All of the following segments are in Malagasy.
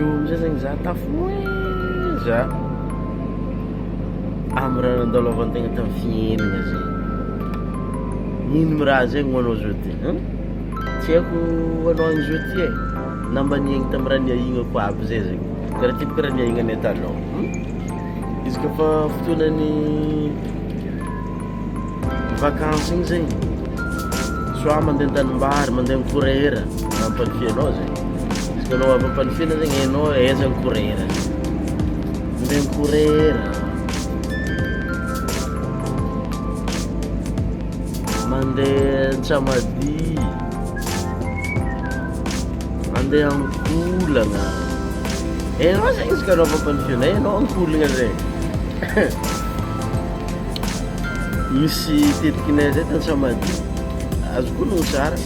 Avy eo amizay zegny za tafoheza amy raha nandalovantegna tamy fiaignana zegny, ino mo raha zegny ho anao zao ty ein, tsy haiko anao agny zao ty e, na mba niaigny tamy raha niaignako aby zay zegny, karaha ty bôka raha niaignanay talôha, izy kaofa fotoanan'ny vakansy igny zegny soit mandeha an-tanimbary, mandeha mikorera Ampanifianao zegny, izy koa anao avy Ampanifiana zegny hainao aiza Ankorera, mandeha Ankorera, mandeha Antsamadia, mandeha Ankolagna, hainao zegny izy koa anao avy Ampanifiana, hainao Ankolagna zegny. Misy tetikinay zay tany Antsamadia, azoko onony tsara,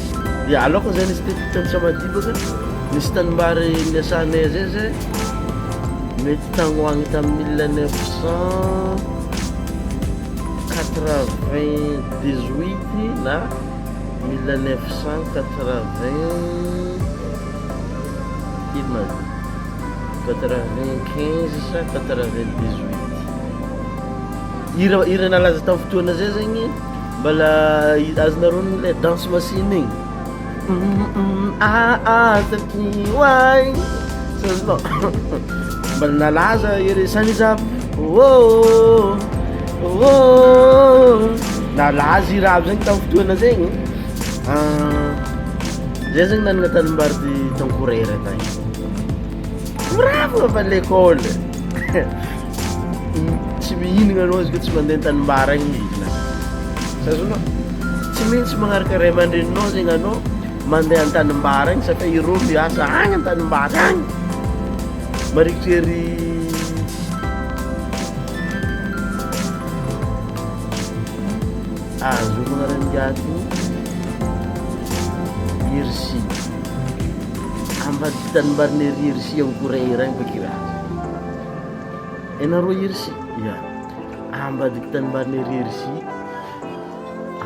de aleoko zay nisy tetiky tany Antsamadia bôka nisy tanimbary niasanay zay zay mety tagny ho agny tamin'ny mille neuf cent quatre vingt dix huit na mille neuf cent quatre vingt firy ma izy 95 sa 98. Hira hira nalaza tamin'ny fotoana zay zegny mbala azonareo onony le danse machine igny tsy azonao mbala nalaza ery saniza oh oh nalaza i raha zegny tamin'ny fotoana zegny, zay zegny nanana tanimbary Tankorera tagny. Mirava fa l'école tsy mihinagna anao izy koa tsy mandeha an-tanimbary agny mihinagna, tsy azonao? Tsy maintsy magnaraka ray aman-dreninao zegny anao mandeha an-tanimbary agny satria ireo miasa agny an-tanimbary agny, marikitry ery azoko agnaran'ingahy ty Hersy. Ambadiky tanimbarin'i ery Hersy Ankoraera agny baka i raha zay. Hainareo Hersy? Ya. Ambadiky tanimbarin'i ery Hersy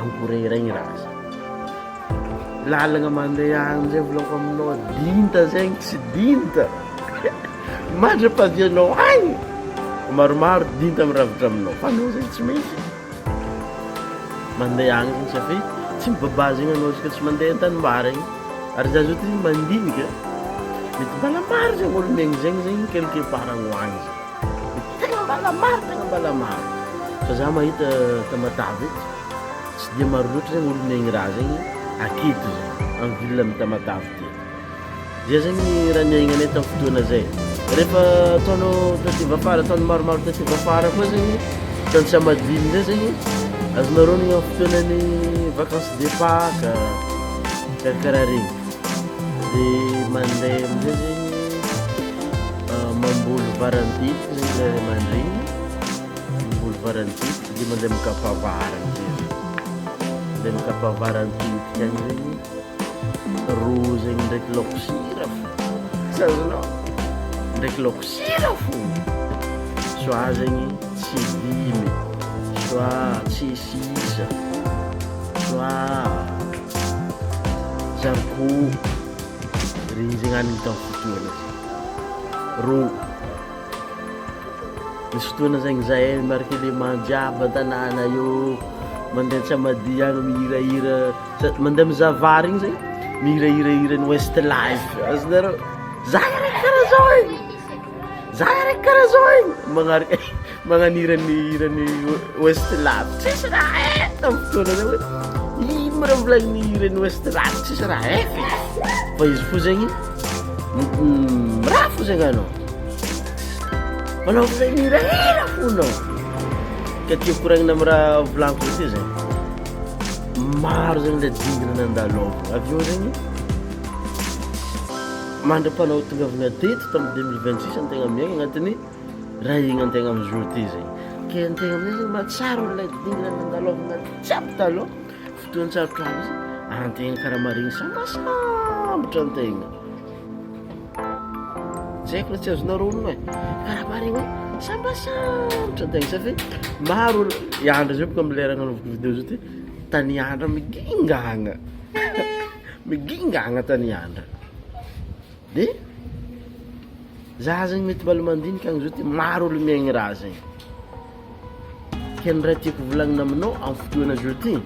Ankoraera agny raha zay. Lalagna mandeha agny amizay volagniko aminao dinta zegny tsy dinta. Mandra-pahavianao agny, maromaro dinta miravitra aminao fa anao zegny tsy maintsy. Mandeha agny zegny satria tsy mibaba zegny anao izy ka tsy mandeha an-tanimbary agny, ary za zao ty mandinika mety mbala maro zegny olo miaigny zegny zegny quelque part agny ho agny zegny, mety tegna mbala maro tegna mbala maro, fa za mahita Tamatave eto tsy de maro loatra zegny olo miaigny raha zegny aketo zegny amy ville amy Tamatave ty. Zay zegny raha niaignanay tamin'ny fotoana zay. Rehefa taono taty afara, taono maromaro taty afara koa zegny, tany Tsiamadilo ndray zegny, azonareo ny amin'ny fotoanan'ny vacances de Pâques, karakaraha regny, de mandeha amizay zegny mamboly vary an-tetiky zegny ray aman-dreny, mamboly vary an-tetiky de mandeha mikapa vary amizay zegny, mandeha mikapa vary an-tetiky agny zegny. Ro zegny ndraiky laoko sira fo, tsy azonao? Ndraiky laoko sira fo, soit zegny tsy dimy, soit tsisy isa, soit zarikô, regny zegny hanigny tamin'ny fotoana zay, rô. Nisy fotoana zegny zahay miaraka élément jiaby an-tanàna eo, mandeha Antsamadia agny mihirahira sady mandeha mizaha vary igny zay mihirahira hiran'ny Westlife, azonareo? Za araiky karaha zao e, za araiky karaha zao e, magnaraka magnano hiran'ny hiran'ny Westlife, tsisy raha hay tamin'ny fotoana zay hoe ino ma raha volagniny hiran'ny Westlife tsisy raha hay feky, fa izy fo zegny miraha fo zegny anao. Manao zay mihirahira fo anao. Ka tiako koragnina amy raha volagniko zay ty zay, maro zegny le dingana nandalovana, avy eo zegny mandra-panao tongavana teto tamy 2026 antegna miaigna agnatin'ny raha iaignantegna amizao ty zegny, ke antegna amizay zegny mahatsiaro an'ilay dingana nandalovana jiaby talôha, fotoan-tsarotro aby izy, antegna karaha maharegny sambasambatra antegna. Tsy haiko na tsy azonareo onona e, karaha maharegny hoe sambasambotra antegna satria maro olo, i andra zao boka amy lera agnanaovako vidéo zao ty, tany andra migingagna, migingagna tany andra, de. Za zegny mety mbola mandinika agny zao ty maro olo miaigny raha zegny. Ke ny raha tiako volagnina aminao amy fotoana zao ty,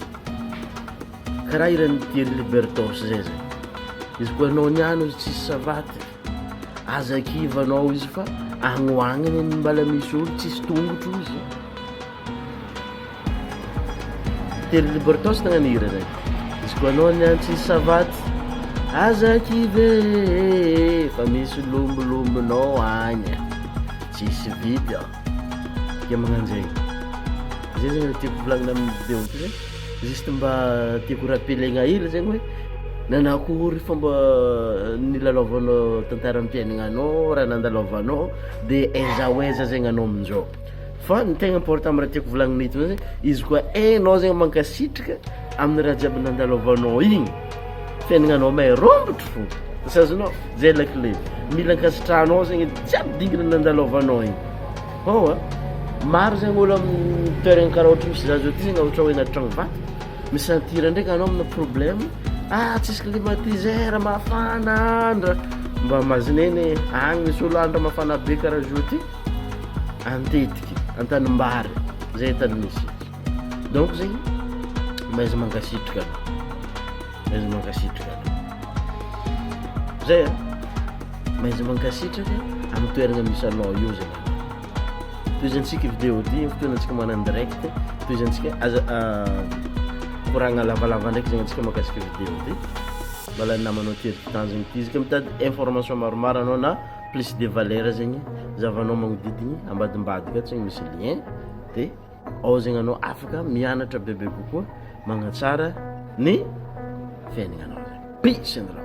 karaha hiran'i Thierry Libertos zay zany, izy koa anao niany ozy tsisy savaty, aza kivy anao izy fa agny ho agny anie mbala misy olo tsisy tongotro ozy. Thierry Libertos nagnano hira zay, izy koa anao niany tsisy savaty, aza kivy e, fa misy lombolombognao agny, tsisy vide an. Dia magnano zay. Zay zegny raha tiako volagnina amin'ny vidéo ty zay, juste mba tiako rappeler-gna hely zegny hoe nanakory fomba nilalaovanao tantaram-piaignananao, raha nandalovanao de aiza ho aiza zegny anao aminjao. Fa ny tegna important amy raha tiako volagnina eto zany izy koa hainao zegny mankasitraka amin'ny raha jiaby nandalovanao igny, fiaignananao may rombotro fô, tsy azonao? Zay lakile, mila ankasitrahanao zegny jiaby dingana nandalovanao igny, ôa maro zegny olo amin'ny toerana karaha ohatry misy za zao ty zegny ohatra hoe anaty tragno vato, mi-sentir ndraiky anao amina problème, ah tsisy climatiseur mafana andra, mba imaginena e agny misy olo andro mafana be karaha zao ty, antetiky, antanimbary, zay tany misy izy, donc zegny mahaiza mankasitraka anao, mahaiza mankasitraka anao, zay a, mahaiza mankasitraka amy toeragna misy anao io zegny anao, tohizantsika vidéo ty fotoanantsika magnano direct, tohizantsika aza koragna lavalava ndraiky zegny antsika mahakasika vidéo ty, mbola namanao Thierry Tanjogno ty izy ka mitady information maromaro anao na plus de valeur zegny zahavanao magnodidigny ambadimbadika ato zegny misy lien de ao zegny anao afaka mianatra bebe kokoa magnatsara ny fiaignananao zegny. Peace and love.